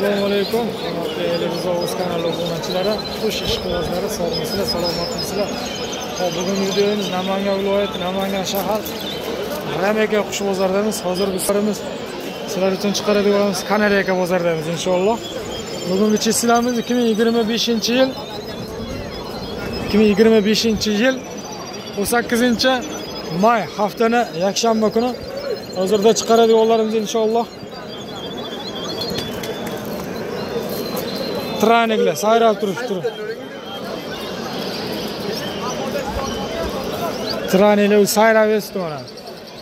Assalomu alaykum. Hurmatli Elimiz Ovoz kanali obunachilari, xush ishqibozlari, sog'misizlar, salomatmisizlar. Xo'p, bugungi videomiz Namangan viloyati, Namangan shahar Ramaka qush bozoridamiz. Hozir bizlarimiz sizlar uchun chiqaradiganimiz Kanariyaka bozoridamiz inshaalloh. Bugungi chisilarimiz 2025-yil 18 may haftani yakshanba kuni hozirda chiqaradiganlarimiz inshaalloh. Traniklar sayrab turibdi. Traniklar sayrab esdi mana.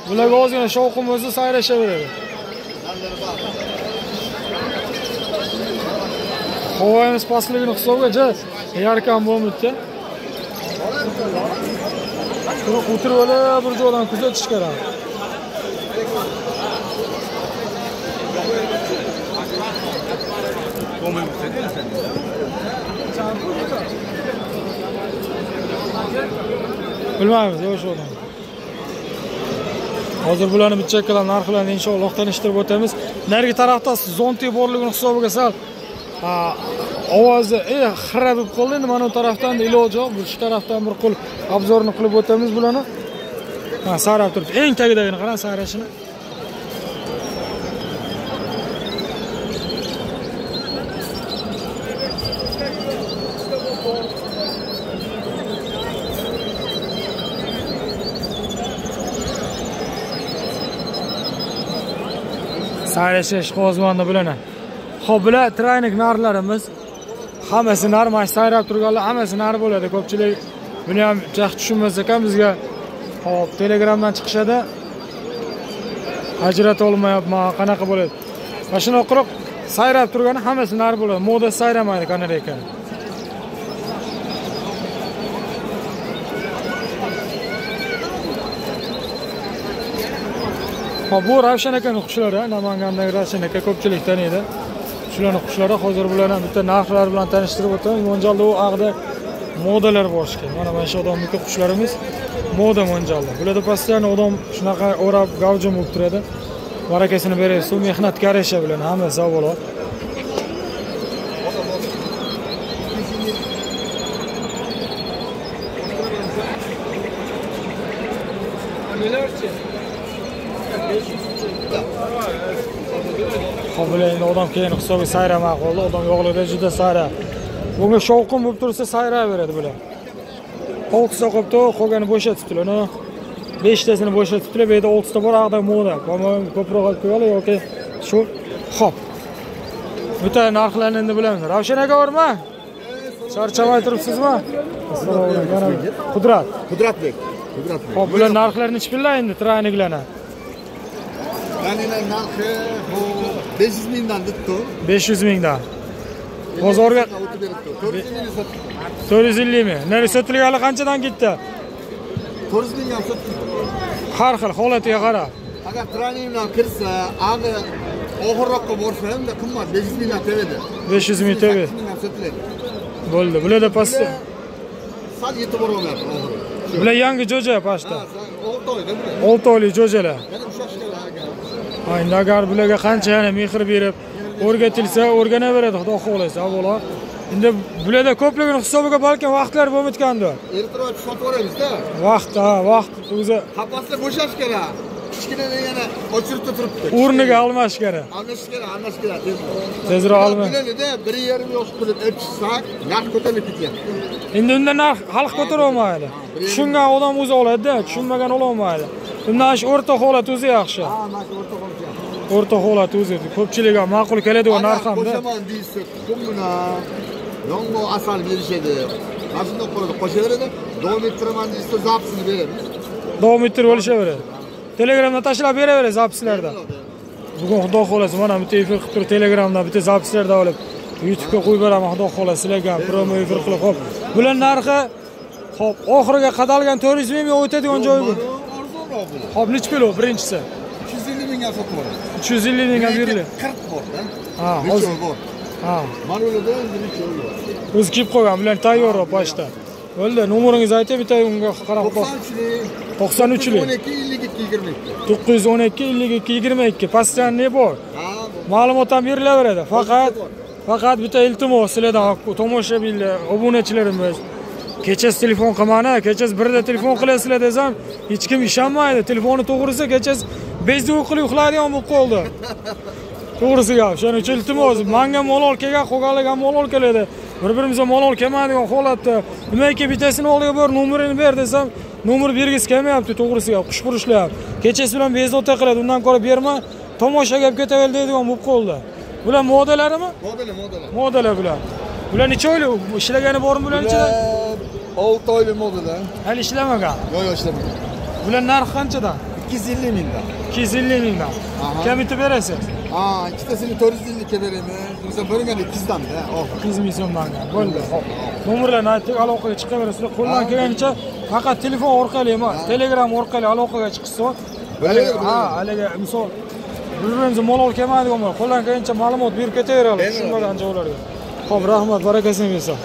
Bularga ozgina shovqin bo'lsa sayrashaveradi. Havoimiz pastligini hisobga ja yarkam bo'lmabdi. Turib o'tirib olib bir joydan kuzatish kerak. Bilmaymiz, yo'q odam. Hozir bularni bitta ikkidan narxlarini inshaalloh tanishtirib o'tamiz. Narigi tarafda zonti borligini hisobiga sal ovozi xira bo'lib qoldi. Endi mana bu tarafdan iloji yo'q. Bu shu tarafdan bir qo'l obzorni qilib o'tamiz bularni. Ha, sayrab turibdi. Eng tagidagini qarang sayrashini. Sayrashi ishqibozmonni bilana. Xo'p, bular traynik narxlarimiz. Hammasi nar, mana sayrab turganlar hammasi nar bo'ladi. Ko'pchilik buni ham yaxshi tushunmas ekan bizga. Xo'p, Telegramdan chiqishadi. Ajrata olmayapman, qanaqa bo'ladi? Mana shuni qilib sayrab turgani hammasi nar bo'ladi. Moda sayramaydi kanareyka. Xo'p, bu Ravshan akaning qushlari, Namangandagi Ravshan aka ko'pchilik taniydi. Shularning qushlari hozir bularni bitta narxlari bilan tanishtirib o'taman. Mo'ljalda u ag'da modalar bor ekan. Mana shu odamniki qushlarimiz moda mo'ljalda. Bularda постоянно odam shunaqa o'rab gavjum bo'lib turadi. Barakasini beraysiz, mehnatga yarasha bilan hammasi avvalo. Xo'p, bular endi odam keyin hisobiga sayramay qoldi. Odam yo'qligida juda sayra. Bunga shovqin bo'lib tursa sayraveradi bular. 6 ta qolibdi, qolgani bo'shatibdilar. Uni 5 tasini bo'shatibdilar. Bu yerda 6 ta bor, ag'da moda. Po-moyim ko'proq olib qo'yadi yoki shu. Xo'p. Bitta narxlarni endi bilamiz. Ravshan aka bormi? Charchamay turibsizmi? Assalomu alaykum. Qudrat. Qudratbek. Qudratbek. Xo'p, bular narxlari necha pullar endi traniklarni? Traniklar narxi bu 500 mingdan debdi. 500 mingdan. Bozorga 450 ming sotdik. 450 ming. Nari sotilgani qanchadan ketdi? 400 ming ham sotdik. Har xil holatiga qarab. Agar tranik bilan kirsa, ag'i oxirroqqa borsa hamda qimmat 500 mingdan tegadi. 500 ming tegadi. 800 ming ham sotiladi. Bo'ldi. Bularda pastda sal yetib borolmayapti oxiri. Bular yangi jo'ja pastda. Ha, 6 oyda bular. 6 oylik jo'jalar. Yana ushlash kerak agar. Ha, endi agar bularga qancha yana mehr berib o'rgatilsa, o'rganaveradi, Xudo xohlasa, avvalo. Endi bularda ko'pligini hisobiga balkim vaqtlar bo'lmayotgandir. Ertaroq sotib yuboramiz-da. Vaqt, ha, vaqt o'zi qapasda bo'shash kerak. Kichkinadan yana o'chirib turibdi. O'rniga almash kerak. Almashish kerak, almashish kerak tezroq. Tezroq alma. Bularda 1.5 yosh qilib chiqsak, narx ko'tarilib ketyapti. Endi undan narx xalq ko'tara olmaydi. Tushungan odam o'zi oladi-da, tushunmagan ola olmaydi. Undan shu o'rta holat o'zi yaxshi. Ha, mana shu o'rta holat yaxshi. O'rta holat o'zi ko'pchilik ham ma'qul keladigan narx hamda. Qo'shaman deysa, tuxum bilan yong'oq asal berishadi. Mana shunday qiladi, qo'shaveradi. Davom ettiraman deysa, zapisini beramiz. Davom ettirib olishaveradi. Telegramdan tashlab beraveradi zapislarda. Bugun Xudo xohlasa mana bitta efir qilib turib Telegramdan bitta zapislarda olib YouTube'ga qo'yib beraman, Xudo xohlasa sizlarga ham promo efir qilib. Xo'p, bular narxi xo'p, oxiriga qadalgan 400 ming o'tadigan joyi bu. Arzonroq bu. Xo'p, necha pul u birinchisi? 350 mingga sotib olamiz. 350 mingga beriladi. 40 bor-da. Ha, hozir bor. Ha. Mana ularda endi necha yo'q. O'zi kelib qolgan, bular tayyorroq pashta. Bo'ldi, nomeringizni ayting, bitta unga qarab qo'y. 93 93 12 52 22. 912 52 22. Постоянный bor. Ha, Ma'lumot ham berilaveradi. Faqat bitta iltimos sizlardan tomoshabinlar, obunachilarimiz. Kechasi telefon qilmani, kechasi birda telefon qilasizlar desam, hech kim ishonmaydi. Telefonni to'g'risi kechasi bezda uyquli uxlaydigan bo'lib qoldi. To'g'risi gap. Shuning uchun iltimos, menga malol kelgan, qolganlarga ham malol keladi. Bir-birimizga malol kelmaydigan holatda, nimaki bittasini oldiga bor, nomerini ber desam, nomer bergisi kelmayapti, to'g'risi gap, qushqurishlayapti. Kechasi bilan bezovta qiladi, undan ko'ra berma, tomoshaga olib ketaver deydigan bo'lib qoldi. Bular modalarimi? Modalar, modalar. Modalar bular. Bular necha oylik ishlagani bormi bular ichida? 6 oylik modalar. Hali ishlamagan. Yo'q, yo'q, ishlamagan. Bular narxi qanchadan? 250 mingdan. 250 mingdan. Kamitib berasiz? Ha, ikkitasini 450 ga beramiz. Bo'lsa bo'lgan 200 dan da, oxiri. 200 ming so'mdan. Bo'ldi. Xo'p. Nomerlarni aytdik, aloqaga chiqaverasizlar. Qo'ldan kelgancha faqat telefon orqali emas, Telegram orqali aloqaga chiqishsa, ha, haligi misol bir-birimizga malol kelmaydigan bo'ladi. Qo'ldan kelgancha ma'lumot berib ketaveramiz, tushunmagan joylarga. Xo'p, rahmat, barakasini bersin.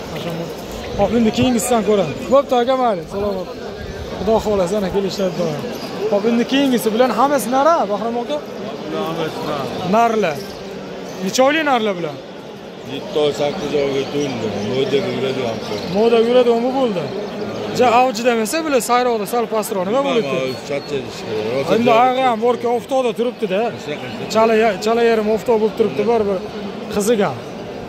Xo'p, endi keyingisidan ko'ramiz. Bo'pti aka, mayli, salomat. Xudo xohlasa ana kelishadi doim. Xo'p, endi keyingisi bilan hammasi nara, Bahrom aka? Narlar. Necha oylik narlar bular? 7 oy, 8 oyga to'ldi. Modaga yuradigan. Modaga yuradigan bu bo'ldi. Ja avjida emas, bular sayroqda sal pastroq nima bo'libdi? Charchadish kerak. Endi oyog'i ham borki oftobda turibdi-da. Chala yerim oftob bo'lib turibdi, baribir qizigan.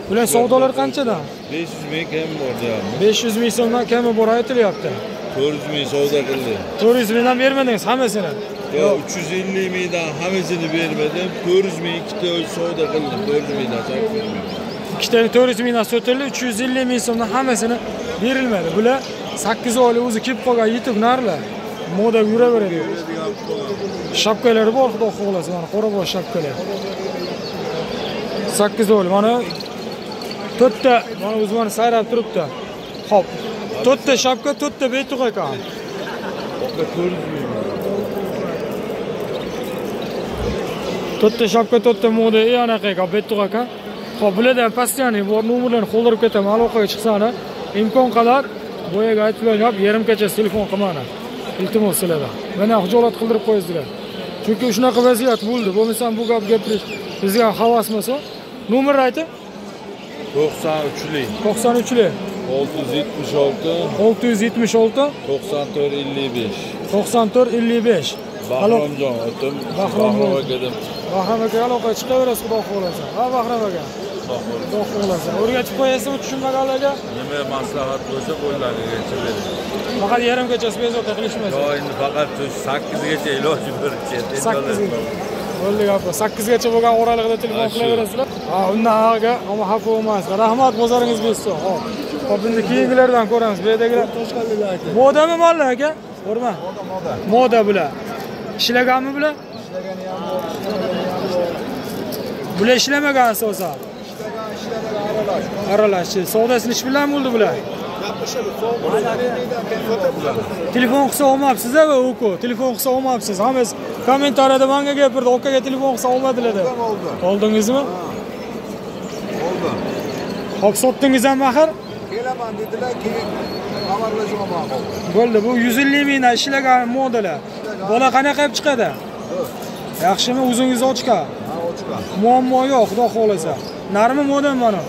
Bular savdolar qanchadan? 500 ming kam bor deyapti. 500 ming so'mdan kami bor aytilyapti. 400 ming savdo qildi. 400 mingdan bermadingiz hammasini? Yo'q, 350 mingdan hammasini bermadim. 400 ming ikkita o'zi savdo qildim. 400 mingdan sotib bermadim. Ikkitani 400 mingdan sotildi, 350 ming so'mdan hammasini berilmadi. Bular 8 oylik o'zi kelib qolgan yetuk narlar. Moda yuraveradi. Shapkalari bor, xudo xohlasa, mana qorabosh shapkalar. 8 oylik mana 4 ta, mana o'zi mana sayrab turibdi. Xo'p, 4 ta shapka, 4 ta betuq ekan. 400 ming. 4 ta shapka, 4 ta moda, anaqa ekan, betuq ekan. Xo'p, bularda ham постоянный bor, nomerlarni qoldirib ketaman, aloqaga chiqsanglar, imkon qadar boyaga aytilgan gap yarim kechasi telefon qilmanglar. Iltimos sizlardan. Meni xijolat qildirib qo'yasizlar. Chunki shunaqa vaziyat bo'ldi. Bo'lmasam bu gap gapirish bizga ham havas emas. Nomer ayting. 93lik. 93lik. 676 676 94 55. 94 55. Bahromjon otim. Bahrom akadan. Bahrom aka aloqaga chiqaverasiz, xudo xohlasa. Ha, Bahrom aka. Xudo xohlasa. O'rgatib qo'yasizmi tushunmaganlarga? Nima maslahat bo'lsa qo'llarigacha beradi. Faqat yarim kechasi bezovta qilishmaysiz. Yo'q, endi faqat 8 gacha iloji boricha. 8 gacha. Bo'ldi gap. 8 gacha bo'lgan oralig'ida telefon qilaverasizlar. Ha, undan ag'a, ammo xafa bo'lmasizlar. Rahmat, bozoringiz bersin. Xo'p. Xo'p, endi keyingilardan ko'ramiz. Bu yerdagilar modami mollar aka? Ko'rma. Moda, moda. Moda bular. Ishlaganmi bular? Ishlagani ham bor, ishlamagani ham bor. Bular ishlamagan asosan. Ishlagan, ishlamagan aralash. Aralash. Savdasi necha bilan bo'ldi bular? Telefon qilsa olmabsiz a uku. Telefon qilsa olmabsiz. Hammasi kommentariyada menga gapirdi, okaga telefon qilsa olmadilar deb. Oldingizmi? Oldim. Hop, sotdingiz ham axir? Kelaman dedilar, keyin xabarlasha olmay qoldi. Bo'ldi, bu 150 mingdan ishlagan modalar. Bola qanaqa qilib chiqadi? Yaxshimi, o'zingiz ochka? Ha, ochka. Muammo yo'q, xudo xohlasa. Narmi modami mana?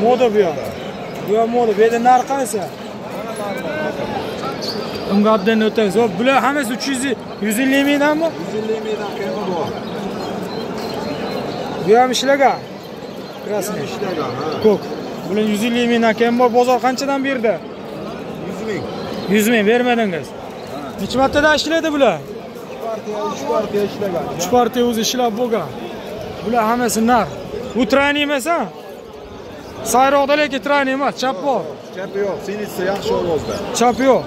Moda bu yoq. Bu ham moda. Bu yerda narx qaysi? Unga obdan o'tamiz. Hop, bular hammasi 300 150 mingdanmi? 150 mingdan kami bor. Bu ham ishlagan. Krasniy ishlagan, ha. Ko'k. Bular 150 mingdan kam bor. Bozor qanchadan berdi? 100 ming. 100 ming bermadingiz. Necha martadan ishlaydi bular? 2 partiya, 3 partiya ishlagan. 3 partiya o'zi ishlab bo'lgan. Bular hammasi narx. Bu trayni emas, ha? Sayroqda lekin trayni emas, chap bor. Chap yo'q, sinitsa yaxshi ovozda. Chap yo'q.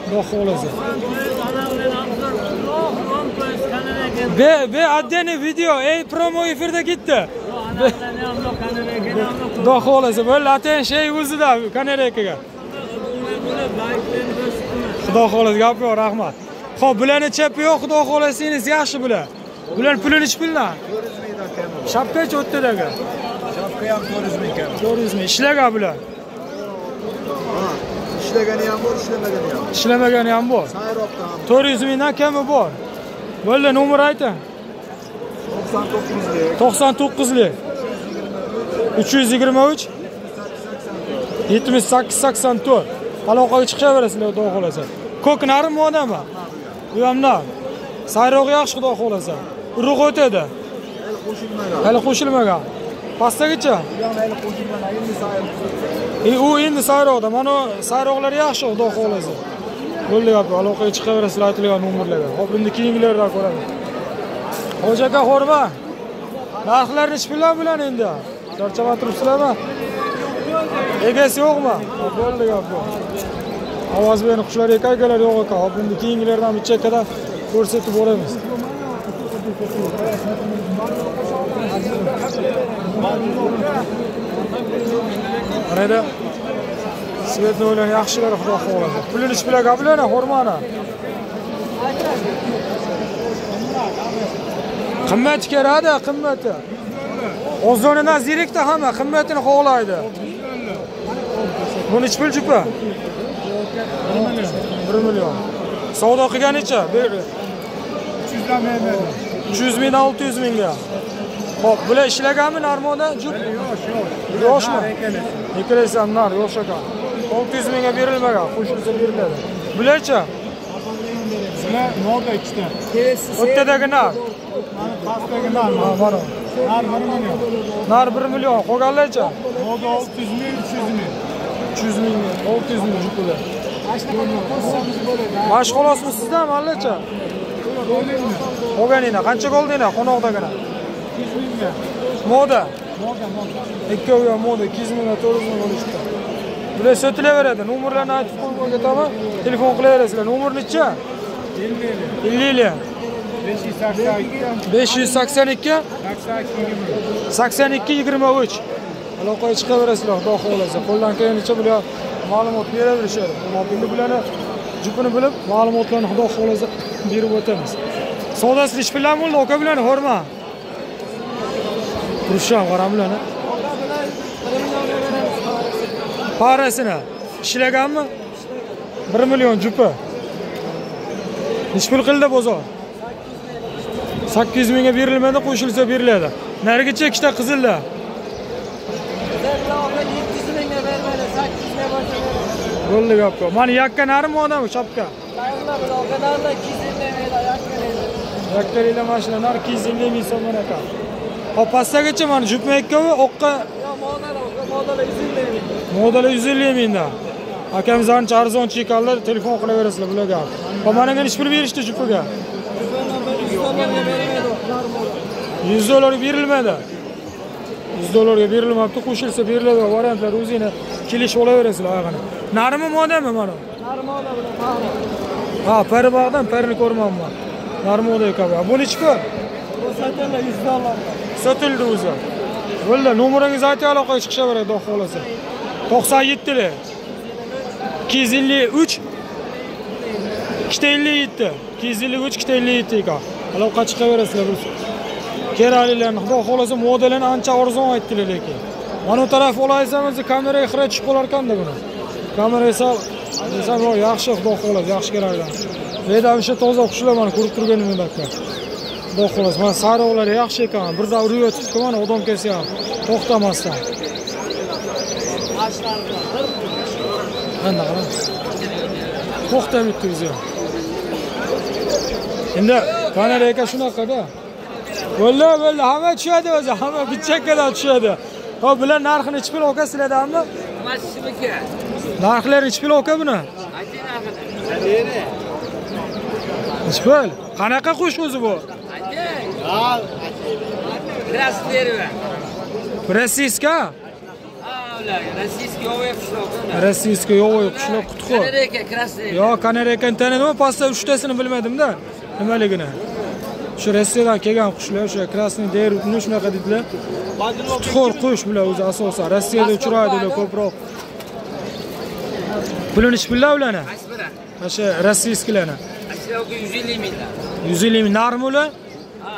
Xudo xohlasa. Be отдельный video, ey promo efirda ketdi. Xudo xohlasa, bo'ldi, atayin shay o'zida Kanarekaga. Xudo xohlasa, gap yo'q, rahmat. Xo'p, bularni chapi yo'q, xudo xohlasangiz yaxshi bular. Bular pulini nechi puldan? 400 mingdan kam. Shapkachi o'tdidagi. Shapka ham 400 ming kam. 400 ming. Ishlagan bular. Ha, ishlagani ham bor, ishlamagani ham. Ishlamagani ham bor. Sayroqda ham. 400 mingdan kami bor. Bo'ldi, nomer ayting. 99lik. 99lik. 323 78 84. Aloqaga chiqaverasizlar, xudo xolasa. Ko'k narmi odami? Bu ham nar. Sayrog'i yaxshi, xudo xolasa. Urug' o'tadi. Hali qo'shilmagan. Hali qo'shilmagan. Pastagicha? Bu ham hali qo'shilmagan, endi sayr. U endi sayroqda. Mana sayroqlar yaxshi, xudo xolasa. Bo'ldi gap, aloqaga chiqaverasizlar aytilgan nomerlarga. Xo'p, endi keyingilardan ko'ramiz. Hoji aka, xorma. Narxlar nechi pullar bilan endi? Charchamay turibsizlarmi? Egasi yo'qmi? Bo'ldi gap. Ovoz bering, qushlar akalar yo'q ekan. Hop, endi keyingilardan bitta chekkadan ko'rsatib boramiz. Qarayda. Svetni o'ylan yaxshilar, xudo xohlasa. Pulini ichib bilan gaplarni, xormani. Qimmat keladi, qimmati. Ozonidan zerikda hamma qimmatini xohlaydi. Buni nechi pul jupa? 1 million. Savdo qilganicha? 300 mingdan 600 mingga. Xo'p, bular ishlaganmi narmoda? Jup? Yosh, yosh. Yoshmi? Ikkalasi ham nar, yosh ekan. 600 mingga berilmagan, qo'shilsa beriladi. Bularchi? Bular moda ikkita. O'rtadagi nar. Mana pastdagi nar, mana. Nar 1 million. Nar 1 million. Qolganlarchi? Moda 600 ming, 300 ming. 300 ming, 600 ming jupilar. Mana shu xolosmi sizdan, allacha? Qolganinglar qanchaga oldinglar qo'noqdagina? 200 mingga. Moda. Moda, moda. Ikkovi ham moda 200 mingga, 400 mingga olishdi. Bular sotilaveradi. Nomerlarni aytib qo'yib ketaman. Telefon qilaverasizlar. Nomer necha? 50. 582 82 23. Aloqaga chiqaverasizlar, xudo xohlasa. Qo'ldan kelganicha bular ma'lumot beraverishadi. Endi bularni jupini bilib, ma'lumotlarni xudo xohlasa berib o'tamiz. Savdosi nechi puldan bo'ldi aka bularni xorma? Turisham qaram bularni. Parasini ishlaganmi? 1 million jupi. Nechi pul qildi bozor? 800 mingga berilmadi, qo'shilsa beriladi. Narigacha ikkita qizillar. 700 mingga bermadi, 800 ga bo'lsa beradi. Bo'ldi gap. Mana yakka narmi odam chapka? Narlar aka, narlar 250 ming, yakkaliklar. Yakkaliklar mana shular nar 250 ming so'mdan ekan. Hop, pastagacha mana jupma ikkovi oqqa. Yo'q, modalar aka, modalar 150 ming. Modalar 150 mingdan. Akamiz ancha arzonchi ekanlar, telefon qilaverasizlar bularga. Hop, mana nechi pul berishdi jupiga? 100 dollar berilmadi. 100 dollarga berilmabdi, qo'shilsa beriladi. Variantlar o'zingni kelishib olaverasizlar oyog'ini. Narmi modami mana? Narmi moda bilan pari. Ha, pari bog'dan parini ko'rmayapman. Narmi moda ekan. Bu nechi pul? Bu sotildi 100 dollar. Sotildi o'zi. Bo'ldi, nomeringizni ayting, aloqaga chiqishaveradi, xudo xolasa. 97 253 257 253 257 ekan. Aloqaga chiqaverasizlar biz. Keraklilarni xudo xolasa modalarni ancha arzon aytdilar lekin. Mana bu taraf olaysangiz kameraga xira tushib qolar ekanda buni. Kamera esa desam yo'q, yaxshi xudo xolasa, yaxshi keraklar. Bu yerda o'sha toza qushlar mana ko'rib turganimdek aka. Xudo xolasa, mana sariqlari yaxshi ekan. Birda urib o'tibdi mana odam kelsa ham to'xtamasdan. Mana qarang. To'xtamaydi o'zi. Endi kanareyka shunaqa-da. Bo'ldi, bo'ldi, hamma tushadi o'zi, hamma bitta tushadi. Hop, bular narxi nechi pul aka sizlardanmi? Mashiniki. Narxlari nechi pul aka buni? Ayting narxini. Nechi pul? Qanaqa qush o'zi bu? Ayting. Krasnerva. Rossiyska? Ha, ular rossiyskiy yo'q qushlar. Rossiyskiy yo'q qushlar qutqu. Kanareyka, krasnerva. Yo'q, kanareykani tanidim, pastda uchtasini bilmadim-da, nimaligini. Shu Rossiyadan kelgan qushlar, o'sha krasniy deruvni shunaqa dedilar. Qutxo'r qush bular o'zi asosan Rossiyada uchraydi ular ko'proq. Pulini nechi pullar ularni? Qaysi biri? Mana shu rossiyskilarni. Shular 150 mingdan. 150 ming narmi ular? Ha.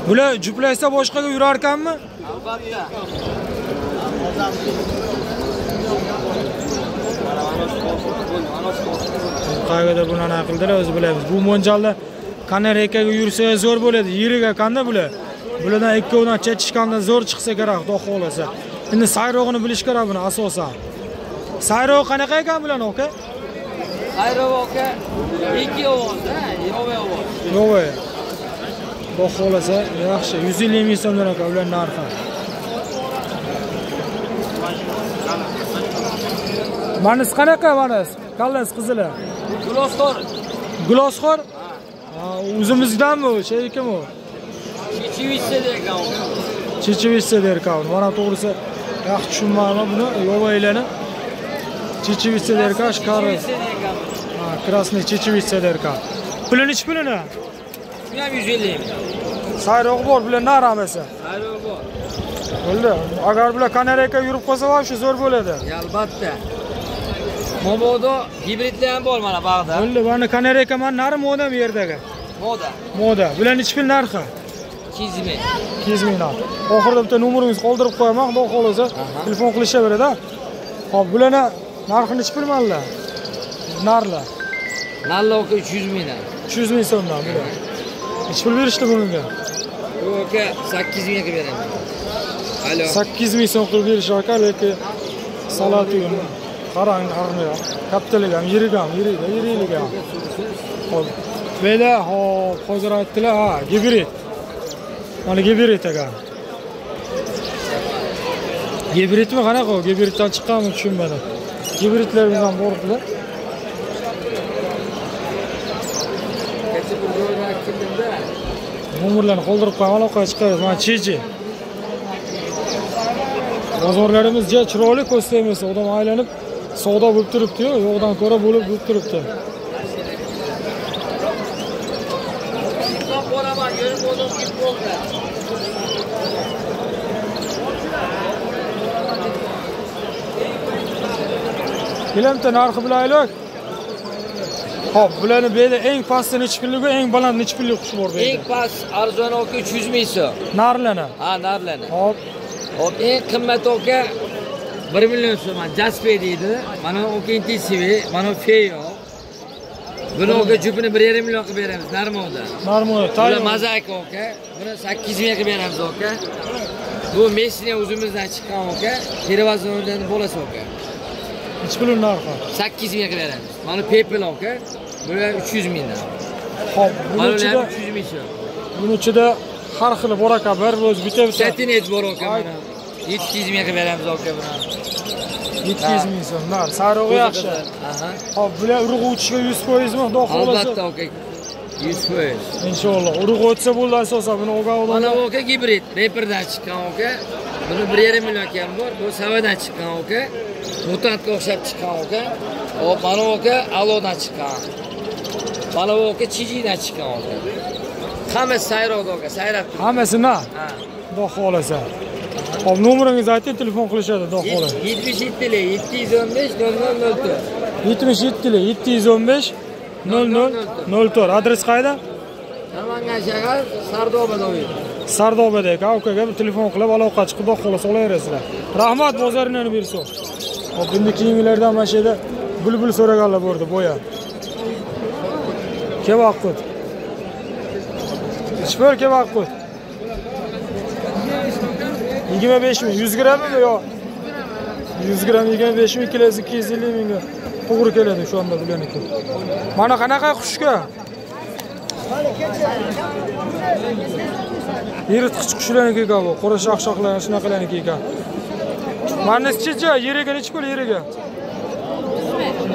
Bular juplashsa boshqaga yurar ekanmi? Albatta. Qayerda buni ana qildilar, o'zi bilamiz. Bu mo'ljalda kanareykaga yursa zo'r bo'ladi. Yirik ekanda bular. Bulardan ikkovidan chechishganda zo'r chiqsa kerak, xudo xolasa. Endi sayrog'ini bilish kerak buni asosan. Sayrog'i qanaqa ekan bularni aka? Sayrog'i aka ikki ovoz, ha, yovvoyi ovoz. Yovvoyi. Xudo xolasa yaxshi. 150 ming so'mdan aka ular narxi. Manisi qanaqa manis? Kallasi qizili. Gulosxo'r. Gulosxo'r? Ha, o'zimizdanmi u, sheykimi u? Chechivitsa derkan u. Chechivitsa derkan. Mana to'g'risi yaxshi tushunmayman buni, yovvoyilarni. Chechivitsa derkan, shkari. Ha, krasniy chechivitsa derkan. Puli nechi pulini? Bu ham 150 ming. Sayrog'i bor, bular nar hammasi. Sayrog'i bor. Bo'ldi. Agar bular kanareyka yurib qolsa, shu zo'r bo'ladi. Albatta. Mobodo gibridlar ham bor mana bag'da. Bo'ldi, mana kanareyka mana nari moda bu yerdagi. Moda. Moda. Bular nechi pul narxi? 200 ming. 200 ming. Oxirida bitta nomeringizni qoldirib qo'yaman, xudo xolasa telefon qilishaveradi. Xo'p, bularni narxi nechi pul manlar? Narlar. Narlar aka 300 mingdan. 300 ming so'mdan bular. Nechi pul berishdi bunga? Bu aka 8 mingga qilib beraman. Alo. 8 ming so'm qilib berish aka, lekin salati qarang, narxini kattaligi ham, yirik ham, yirikligi ham. Xo'p, bu yerda hop, hozir aytdilar, ha, gibrid. Mana gibrid ekan. Gibridmi qanaqa u? Gibriddan chiqqanmi tushunmadim. Gibridlarimiz ham bordilar. Nomerlarni qoldirib qo'yaman, aloqaga chiqamiz. Mana Chiji. Bozorlarimiz juda chiroyli ko'z tegmasa, odam aylanib savdo bo'lib turibdi-yu, yo'qdan ko'ra bo'lib turibdi. Bilamta narxi bilaylik. Xo'p, bularni bu yerda eng pasti necha pullik, eng baland necha pullik qush bor bu yerda? Eng past arzon aka 300 ming so'm. Narlani? Ha, narlani. Xo'p. Xo'p, eng qimmat aka 1 million so'm. Jaspe deydi. Mana aka intensivi, mana Feyo. Buni aka jupini 1.5 million qilib beramiz narmoda. Narmoda, tayyor. Buni mozaika aka. Buni 8 ming qilib beramiz aka. Bu Messini o'zimizdan chiqqan aka. Pervazondan bolasi aka. Necha pul narxi? 8 ming qilib beramiz. Mana Pepel aka. Bular 300 mingdan. Xo'p, buni ichida 300 ming so'm. Buni ichida har xil bor aka, bir o'zi bitta-bitta. Satinet bor aka mana. 700 ming qilib beramiz aka buni. 700 ming so'm. Nar, sarig'i yaxshi. Aha. Xo'p, bular urug' o'tishiga 100%mi? Xudo xolasa. Albatta aka. 100%. Inshaalloh. Urug' o'tsa bo'ldi asosan buni olgan odamlar. Mana bu aka gibrid, reperdan chiqqan aka. Buni 1.5 million kam bor. Bu savadan chiqqan aka. Mutantga o'xshab chiqqan aka. Hop, mana bu aka alodan chiqqan. Mana bu aka chijidan chiqqan aka. Hammasi sayroqda aka, sayrab turibdi. Hammasi na? Ha. Xudo xolasa. Xo'p, nomeringizni ayting, telefon qilishadi, xudo xolasa. 77 715 0004. 77 715 00 04. Adres qayda? Namangan shahar, Sardobada uyi. Sardobada ekan, ukaga bir telefon qilib aloqa chiqib, xudo xolasa olaverasizlar. Rahmat, bozoringlarni bersin. Xo'p, endi keyingilardan mana shu yerda bulbul so'raganlar bo'ldi, bo'ya. Kebab qut. Nechi kebab qut? 25 ming, 100 grammmi yo? 100 gram 25 ming, kilosi 250 mingga to'g'ri keladi shu anda bularniki. Mana qanaqa qushga? Yirtqich qushlarniki ekan bu, qora shox-shoxlar shunaqalarniki ekan. Manisi-chi, yeriga nechi pul yeriga?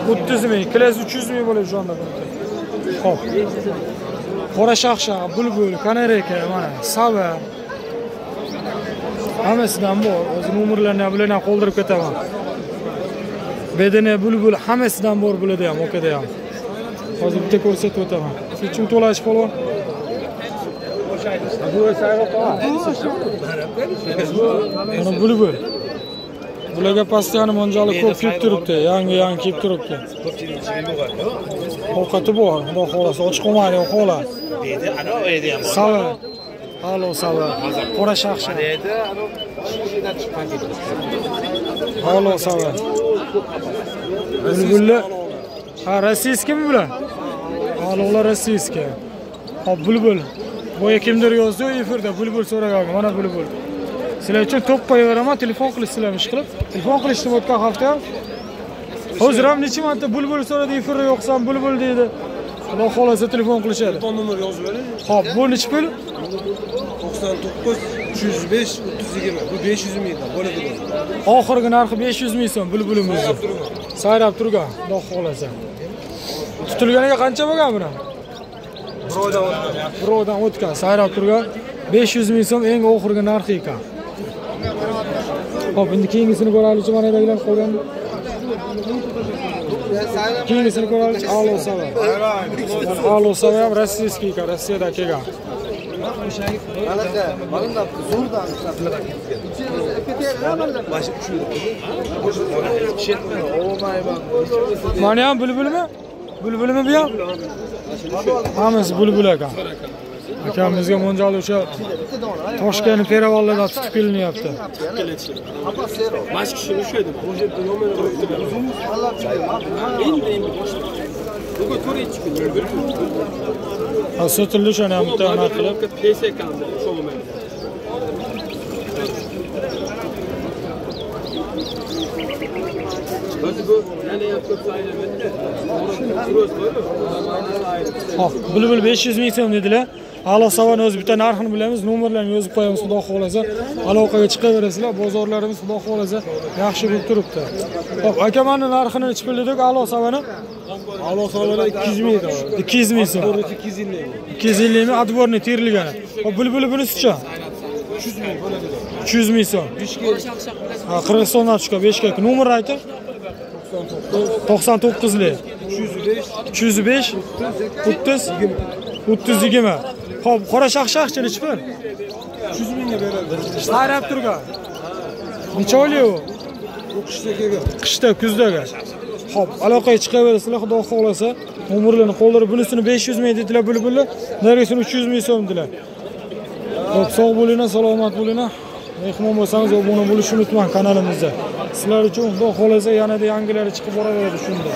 30 ming, kilosi 300 ming bo'ladi shu anda buniki. Xo'p. Qora shox-shox, bulbul, kanareyka, mana sava. Hammasidan bor. O'zi nomerlarini ham bularni ham qoldirib ketaman. Bedene, bulbul hammasidan bor bularda ham, okada ham. Hozir bitta ko'rsatib o'taman. Nechun to'lash polvon? Mana bulbul. Bularga pastiyani monjali ko'p kelib turibdi, yangi-yangi kelib turibdi. Ovqati bor, xudo xolasa, och qolmaydi, xola. Sava. Alo sava. Qora shaxsha. Alo sava. Bulbullar. Ha, rossiyskimi bular? Alolar rossiyskiy. Hop, bulbul. Boya kimdir yozdi efirda bulbul so'ragan. Mana bulbul. Sizlar uchun to'p qo'yaveraman, telefon qilishsizlar ish qilib. Telefon qilishdi o'tgan hafta ham. Hozir ham necha marta bulbul so'radi, efirda yo'qsan bulbul deydi. Xudo xolasa telefon qilishadi. Telefon nomer yozib bering. Xo'p, bu necha pul? 99 305 320. Bu 500 mingdan bo'ladi bu. Oxirgi narxi 500 ming so'm bulbulimiz. Sayrab turgan, Xudo xolasa. Tutilganiga qancha bo'lgan buni? Bir oydan o'tgan, sayrab turgan 500 ming so'm eng oxirgi narxi ekan. Xo'p, endi keyingisini ko'raylikchi, mana yerdagilar qolgan. Keyingisini ko'raylikchi, Alo Sava. Alo Sava ham rossiyskiy ekan, Rossiyadan kelgan. Mana ham bulbulmi? Bulbulmi bu ham? Hammasi bulbul ekan. Akamizga mo'ljal o'sha Toshkent Peravallardan tutib kelinyapti. Ha, sotildi o'shani ham bitta anaqa qilib. Xo'p, bulbul 500 ming so'm dedilar. Alo Savani o'zi bitta narxini bilamiz, nomerlarini yozib qo'yamiz, Xudo xolasa. Aloqaga chiqaverasizlar, bozorlarimiz Xudo xolasa yaxshi bo'lib turibdi. Xo'p, aka, mana narxini necha pul dedik Alo Savani? Alo Savani 200 ming. 200 ming so'm. 250 ming. 250 ming отборный terilgani. Xo'p, bulbuli bunisichi? 300 ming bo'ladi. 300 ming so'm. Ha, Qirg'izistondan tushgan Bishkek. Nomer ayting. 99lik. 305 30 30 20. Xo'p, qora shaqshaqchi necha pul? 300 mingga beradi. Sayrab turgan. Necha oylik u? Bu qishda kelgan. Qishda, kuzdagi. Xo'p, aloqaga chiqaverasizlar, Xudo xolasa. Nomerlarni qoldirib, bunisini 500 ming dedilar bulbulni, narigisini 300 ming so'm dedilar. Xo'p, sog' bo'linglar, salomat bo'linglar. Mehmon bo'lsangiz obuna bo'lishni unutmang kanalimizda. Sizlar uchun Xudo xolasa yanada yangilari chiqib boraveradi shunda.